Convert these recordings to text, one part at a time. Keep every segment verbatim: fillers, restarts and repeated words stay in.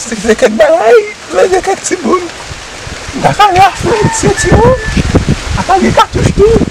Se kèk bagay, se kèk timoun. M ta ka ale a fè sentiwon. A pa gen katouch tou.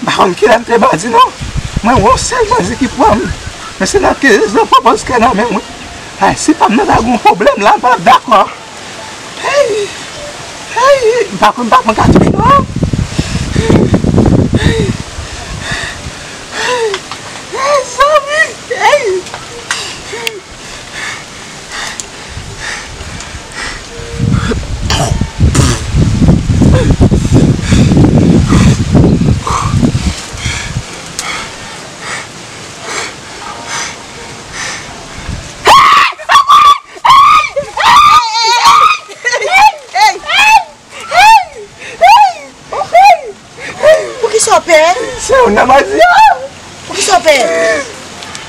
M pa konn kilè m te bandi non. Mwen wè yon sèl bandi ki pran m. Men se nan ke zan pran bòz kè nan men mwen. Ay, si pa m nan ta gen yon pwoblèm la, m pa t ap dakò. Hey! Hey! M pa konn, m pa konn katouch non. Hey! Hey! Hey, zanmi! Hey! Poukisa w pè? Se youn nan bandi yo. Poukisa w pè?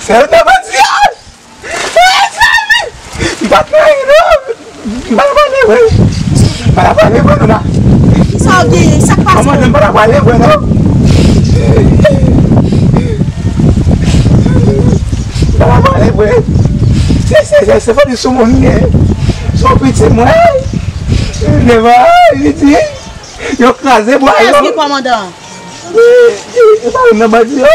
Se youn nan bandi yo. M pa t nan anyen non. M pa t ap pale vre. M pa t ap pale vre non la. Kisa w gen? Sa k pase? Kòmandan, m pa t ap pale vre non. M pa t ap pale vre. Se, se, se, se fanmi sou moun li ye. Se yon piti mwen. Devan li di. Yo kraze bwa long. Kiyès ki kòmandan? E, e, e pa youn nan bandi yo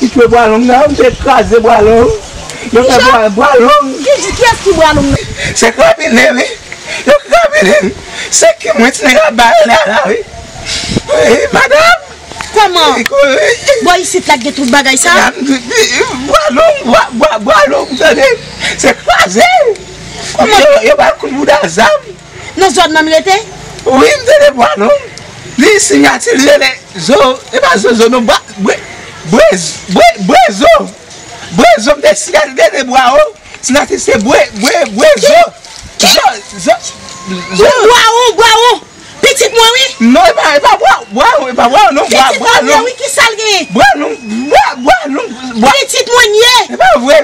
ki tchwe bwa long nan, m te kraze bwa long. Yo fè bwa, bwa long. Ki, kiyès ki bwa long nan? Se krabinen, wi. Yo krabinen. Se ki mwen ti nèg ap bay la, la, wi. Wi, madanm. Kòman? Bò isit la gen tout bagay sa? Bwa long, bwa, bwa, bwa long, tande. Se kraze. Kòman? Yo, yo ba l kout bouda zam. Nan zòn nan l rete? Wi, m te de bwa long. Li siyati l rele Zo, e pa Zozo non, bwa, bwe, bwe, bwe, bwe Zo. Bwe Zo, m te siyati l te de bwa o. Siyati se bwe, bwe, bwe Zo. Zo, Zo, Zo. Bwa o, bwa o. Pitit mwen wi. Non, e pa, e pa bwa, bwa o, e pa bwa o non, bwa, bwa long. Pitit mwen wi, ki sa l genyen? Bwa long, bwa, bwa long, bwa. Pitit mwen ye. E pa vre.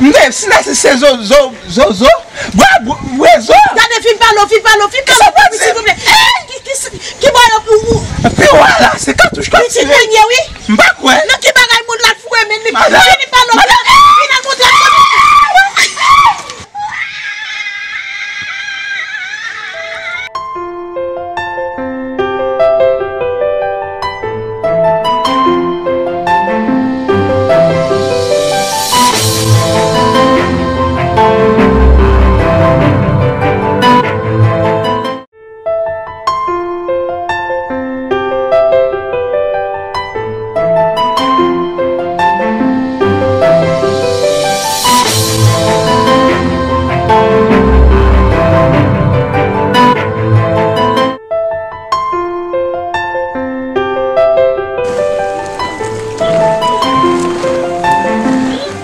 M te, siyati se Zo, Zo, Zo, Zo. Bwa, bwe, bwe Zo. Gade, fin pale w, fin pale w, fin pale w, silvouplè. Ki, ki, ki bò yo pou ou? Pi wa la, se katouch k ap tire. Pitit mwen ye wi. M pa kwè. Nan ki bagay moun la foure men li? Madanm, fin pale w, madanm. Vin al montre m.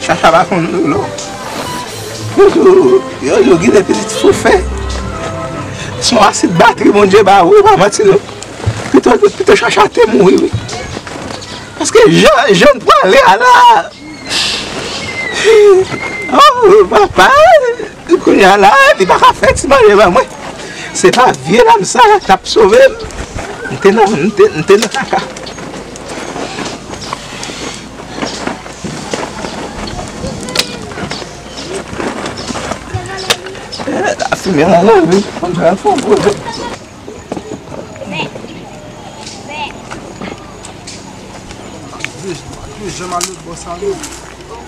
Chacha pa konn dolo. Yo, yo, yo gen de pitit fou fè. Se yon asid batri Bondye ba ou, pa manti non. Pito, pito Chacha te mouri wi. Paske jan, jan l prale a la. Oh, papa, kounye a la, li pa ka fè ti manje ba mwen. Se pa vye lam sa t ap sove m. M te nan, m te, m te nan kaka. Eh, lafimen la, la, wi. Konn sa fò, fò.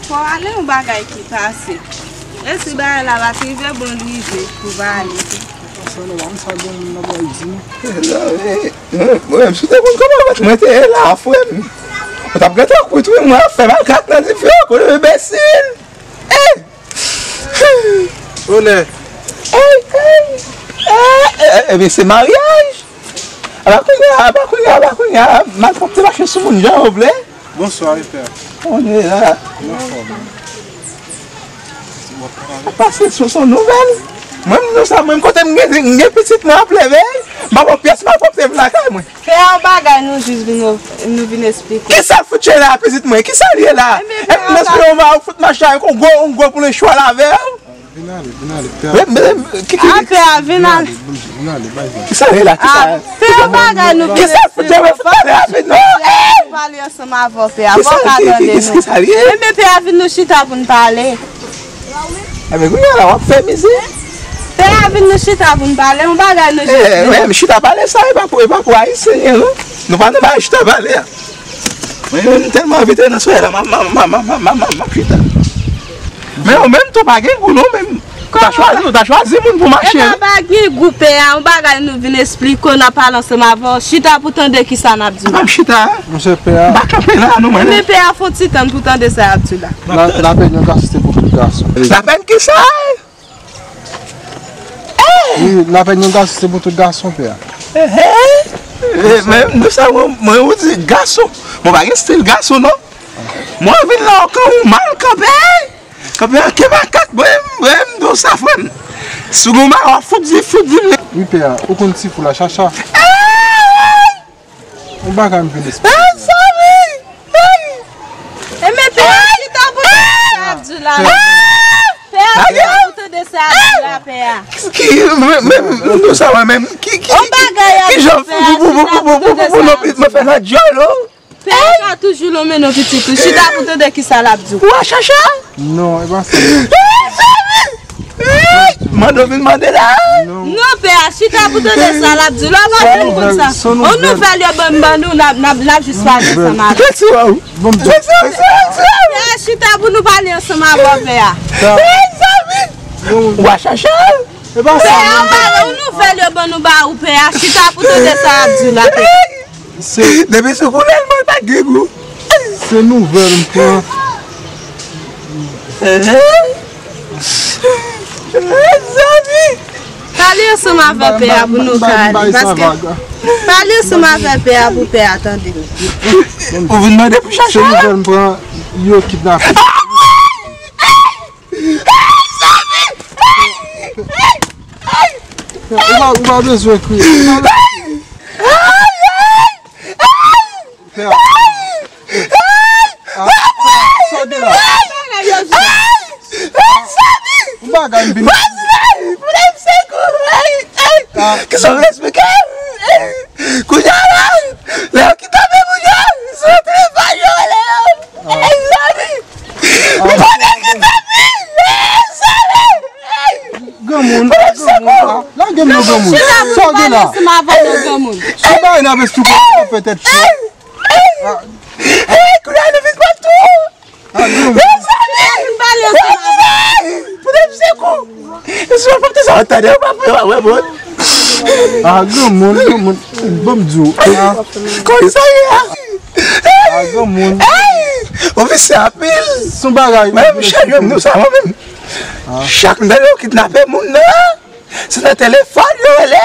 Fò ale yon bagay ki pase. E si bagay la pa t rive, bon, l rive pou va ale. Sa nòmal, sa gen moun nan bò isit. Mwen menm, si w te konn kòman mwen te ye la, frè m, ou t ap gentan kwit, wi, mwen ap fè makak nan dife, kote enbesil. Ey! Onè. Ey, ey! Ebyen, se maryaj! Aba kounye a, aba kounye a, aba kounye a, malpwòpte mache sou moun jan yo vle. Bonswa, wi, pè. Onè la. Anfòm. Pase sou son nouvèl. Mwen, m di w sa, mwen, kote m gen, m gen pitit mwen ap leve, m pa wè pyès malpwòpte vin lakay mwen. Pè a, yon bagay nou jis vin, nou vin eksplike. Kisa l fout ye la, pitit mwen? Kisa l ye la? Ebyen, pè a, m espere w va fout mache avèk yon gwo, yon gwo poule chwal avè w. Vin ale, vin ale, pè a. Men, men, men, ki, ki, ah, pè a, vin ale. Vin ale, vin ale, bay vag. Kisa l ye la? Kisa? Ah, pè a, bagay nou vin eksplike. Kisa l fout ye? Fout pale rapid, non. Pale ansanm avè w, pè a. Fò w ka tande nou. Kisa l ye? Ebyen, pè a, vin nou chita pou n pale. Ebyen, kounye a la, w ap fè mize. Pè a, vin nou chita pou n pale, yon bagay nou jis vin. Wi, men chita pale sa, e pa pou, e pa pou Ayisyen, non. Nou pa nan bagay chita pale a. Mwen menm, m tèlman anvi te nan solèy la, m ap, m ap, m ap chita. Men ou menm tou, pa gen gou, non, menm. Ou ta chwazi, ou ta chwazi moun pou mache. E pa, pa gen gou, pè a, yon bagay nou vin eksplike w, n ap pale ansanm avè w. Chita pou tande kisa n ap di w la. M ap chita. Monchè, pè a. M pa kanpe la, non, mwen. Men pè a, fè yon ti tann pou tande sa y ap di w la. La, lapèn yon gason se pou tout gason. Lapèn kisa? Wi, lapèn yon gason se pou tout gason, pè a. Ehe. E, men, nou sa, mwen, mwen, ou di gason. Mwen pa gen stil gason, non. Mwen vin la, ou kan ou mal kanpe. Kanpe anke makak, mwen, mwen, m di w sa, frè m. Si w gen mal, w ap fout di, fout di. Wi, pè a, ou konn ti fou la, chacha. Ey! Yon bagay m vin esplike. Mezanmi! Ey! E men pè a, chita pou tande sa y ap di w la. Pè a, chita pou tande sa y ap di w la, pè a. Ki, men, men, men, sa mwen menm, ki, ki, ki jan pou, pou, pou, pou, pou, pou, pou, pou, mwen fè nan djòl, oh. Pè a ka toujou lonmen non pitit ou. Chita pou tande kisa l ap di w. Ou a chacha? Non, e pa sa. Mezanmi! Mande w vin mande la. Non, pè a, chita pou tande sa l ap di. Lè w pa vin konn sa. On nouvèl yo ban m ban nou, n ap, n ap, n ap jis pale ansanm avè w. Kèt ou a ou? Pè a, chita pou nou pale ansanm avè w, pè a. Mezanmi! Ou a chacha? E pa sa, non. Pè a, on nouvèl yo ban nou ba ou, pè a. Chita pou tande sa l ap di la, pè a. Se depi sou koulè l, mwen pa gen gou. Se nouvèl m pran. Mezanmi! Pale ansanm avè pè a pou nou ka ale, paske pale ansanm avè pè a pou pè a tande. Ou vin mande pou chacha? Se nouvèl m pran, yo kidnape. Mezanmi! Ou pa, ou pa bezwen kriye. Ou pa bezwen kriye. Pè a. Ah, sa w gen la? Yon bagay m vin. Ah. Kisa w vle eksplike? Kounye a la, lè yo kidnape moun yo, se yon telefòn yo rele yo. Mezanmi! M konnen ki zanmi! Mezanmi! Granmoun, granmoun, ah, lage m non, granmoun. Sa w gen la? Sou bagay n ap esplike w, petèt. Ah. Kounye a nou vin pran tou. Ah, granmoun. Mezanmi! Pote m sekou! Mezanmi, pote sa, tande, ou pa pou yo wè, bon. Ah, granmoun, granmoun. Ban m di w. Ah. Kòman sa ye a? Ah, granmoun. Ey! Ou visye anpil. Se yon bagay. Mwen menm, chèlbè m di w sa, mwen menm. Ah. Chak lè yo kidnape moun nan, se nan telefòn yo rele.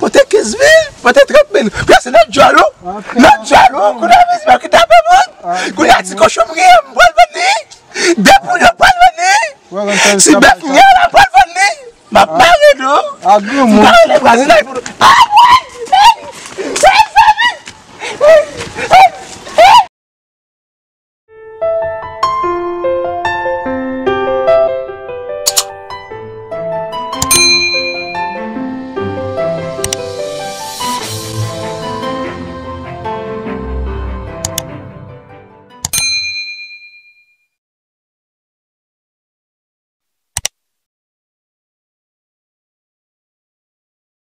Pote kenz mil, pote trant mil. Kounye a se nan djòl ou. Nan djòl ou. Kounye a vizman ki tape moun. Kounye a ti kochon m genyen, m pral vann li. De poul yo pral vann li. Si bèf m genyen la, m pral vann li. M ap mare nou. M pa rele vwazinay pou nou.